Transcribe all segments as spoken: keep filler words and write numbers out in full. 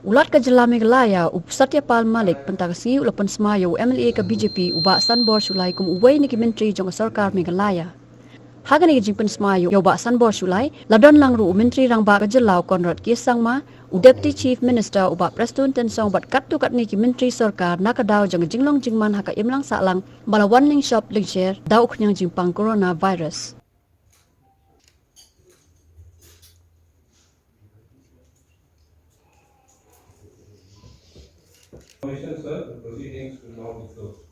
U Lat ka jylla Meghalaya, u Satya Pal Malik, mynta ka sngi u la pynsmai ïa u M L A ka B J P, u Bah Sanbor Shullai, kum uwei na ki myntri jong ka sorkar Meghalaya. Ha kane ka jingpynsmai ïa u Bah Sanbor Shullai, la don lang ruh u Myntri Rangbah ka jylla u Conrad K Sangma, u Deputy Chief Minister u Bah Prestone Tynsong bad katto katne ki myntri sorkar na ka daw jong ka jinglong jingman ha ka imlang sahlang, ba la wan lyngshop lyngsher da u khñiang jingpang coronavirus. Information, sir, the proceedings will now be closed.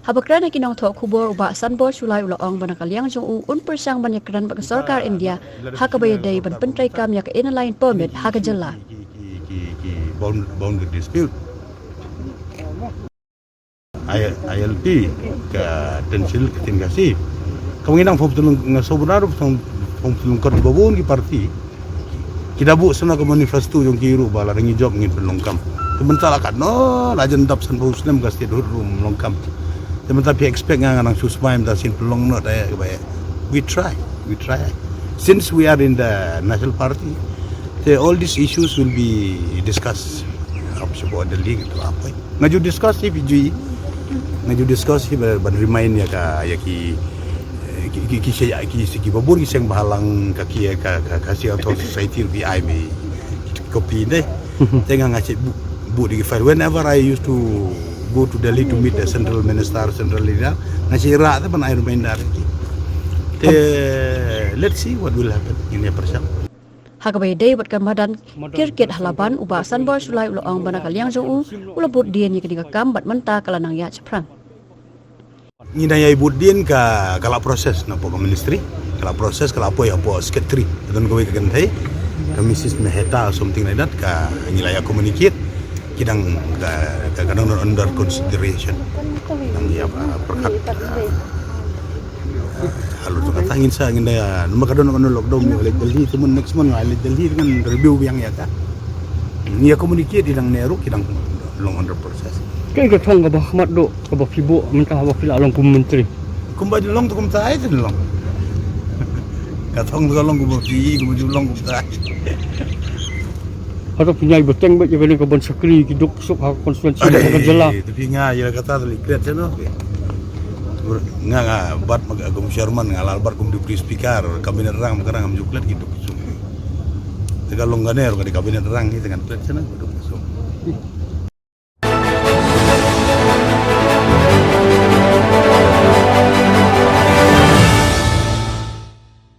Haba kren ha ki nongthoh khubor, u Bah Sanbor Shullai u la ong ba na ka liang jong u un pyrshang ban ïakren bad ka sorkar India ha kaba ïadei ban pyntreikam ïa ka Inner Line Permit ha ka jylla. Ki, ki, ki, ki bound-, boundary dispute. I-, I L P, ka Tehsil, ka Tehsil Khasi. Ka ngi nang phong tulung nga sobra phong, phong tulung kat ba bun ki parti. Ki da buh sa na ka manifesto jong ki ruh ba la ngi jop ngin pynlong kam. Te mynta la kat no, la jan dap san phew snem ka statehood ruh ym long kam. Te mynta phi expect nga nga nang shu smai mynta sien pynlong noh da ïa ka ba ïa. We try, we try. Since we are in the National Party, te all these issues will be discussed. Ap shu buh Delhi gitu apa. Nga ju discuss hi phi ju i. Nga ju discuss hi ba, ban remind ïa ka, ïa ki, eh, ki, ki, ki, ki, ki, ki babun ki seng bhalang ka ki, ka, ka, ka Khasi Authors' Society ruh phi ai me copy dei. Te nga nga check bu, bu di ki file. Whenever I used to go to Delhi to meet the central minister, central leader, nga check rah te ban ai reminder ki. Te, let's see what will happen in the pressure. Ha kaba ïadei bad ka madan cricket ha Laban, u Bah Sanbor Shullai u la ong ba na ka liang jong u, u la bud dien ïa kane ka kam bad mynta ka la nang ïaid shaphrang. Ngi nang ïai bud dien ka, ka la process na pdeng ka ministry, ka la process, ka la poi hapoh secretary. Don kawei ka kynthei, ka Missus Mehta or something like that, ka ngi la ïa communicate. Ki dang ka, ka, ka dang under consideration. Dang ïa, uh, pyrkhat, uh, uh, halor tu kata ngin sa ngin da ïa, namar ka don kano lockdown ngi leit Delhi, te mynta next month ngi leit Delhi ngan review biang ïa ka. Ngi ïa communicate, i dang ne ruh ki dang long under process. Kaei ka thong kaba khmat duh kaba phi buh mynta haba phi la long kum u myntri? Kumba ju long te kumta ai te long. Ka thong te ka long kumba phi, kumba ju long kumta ai. Hato phi ngai bteng bad ïa kane ka ban shakri ki duk suk ha ka constituency, ha ka jylla? Te phi ngai ïa kata te leh kret sha no. Nga, nga bat ma ka kum chairman, nga la bat kum deputy speaker, cabinet rang ma ka rang, ngam ju klet ki duk suk. Te ka long kane ruh ka dei cabinet rang hi te ngan klet sha no duk suk.